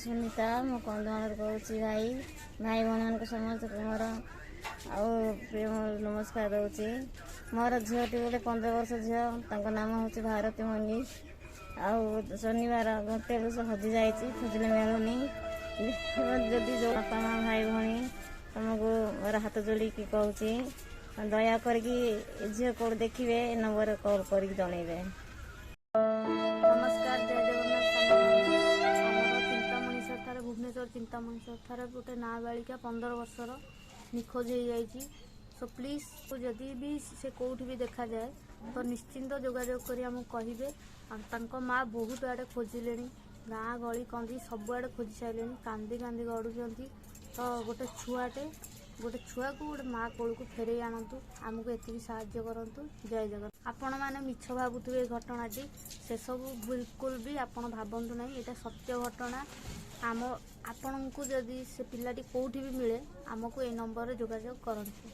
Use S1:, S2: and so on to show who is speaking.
S1: ସୁନିତା, ମୁଁ କନ୍ଧମାଳରୁ କହୁଛି। ଭାଇ ଭାଇ ଭଉଣୀମାନଙ୍କୁ ସମସ୍ତଙ୍କୁ ମୋର ଆଉ ପ୍ରେମ ନମସ୍କାର ଦେଉଛି। ମୋର ଝିଅଟି ଗୋଟେ 15 ବର୍ଷ ଝିଅ, ତାଙ୍କ ନାମ ହେଉଛି ଭାରତୀ ମନୀଷ। ଆଉ ଶନିବାର 1ଟାରୁ ସେ ହଜିଯାଇଛି, ଖୋଜିଲେ ମିଳୁନି। ଯଦି ଯେଉଁ ବାପା ମା, ଭାଇ ଭଉଣୀ, ତମକୁ ମୋର ହାତ ଯୋଡ଼ିକି କହୁଛି, ଦୟା କରିକି ଏ ଝିଅ କେଉଁଠି ଦେଖିବେ, ଏ ନମ୍ବରରେ କଲ୍ କରିକି ଜଣେଇବେ।
S2: ନମସ୍କାର, ଜୟ ଜଗନ୍ନାଥ ସାଙ୍ଗମାନେ। ଆମର ଚିନ୍ତାମଣି ଠାରେ, ଭୁବନେଶ୍ୱର ଚିନ୍ତାମଣି ଠାରେ ଗୋଟେ ନାବାଳିକା 15 ବର୍ଷର ନିଖୋଜ ହେଇଯାଇଛି। ସୋ ପ୍ଲିଜ୍, ଯଦି ବି ସେ କେଉଁଠି ବି ଦେଖାଯାଏ ତ ନିଶ୍ଚିନ୍ତ ଯୋଗାଯୋଗ କରି ଆମକୁ କହିବେ। ଆଉ ତାଙ୍କ ମା ବହୁତ ଆଡ଼େ ଖୋଜିଲେଣି, ଗାଁ ଗଳି କନ୍ଦି ସବୁଆଡ଼େ ଖୋଜି ସାରିଲେଣି, କାନ୍ଦି କାନ୍ଦି ଗଡ଼ୁଛନ୍ତି। ତ ଗୋଟେ ଛୁଆଟେ, ଗୋଟେ ଛୁଆକୁ ଗୋଟେ ମା କୋଳକୁ ଫେରେଇ ଆଣନ୍ତୁ, ଆମକୁ ଏତିକି ସାହାଯ୍ୟ କରନ୍ତୁ। ଜୟ ଜଗନ୍ନାଥ। ଆପଣମାନେ ମିଛ ଭାବୁଥିବେ ଏ ଘଟଣାଟି, ସେସବୁ ବିଲକୁଲ ବି ଆପଣ ଭାବନ୍ତୁ ନାହିଁ। ଏଇଟା ସତ୍ୟ ଘଟଣା। ଆପଣଙ୍କୁ ଯଦି ସେ ପିଲାଟି କେଉଁଠି ବି ମିଳେ, ଆମକୁ ଏଇ ନମ୍ବରରେ ଯୋଗାଯୋଗ କରନ୍ତୁ।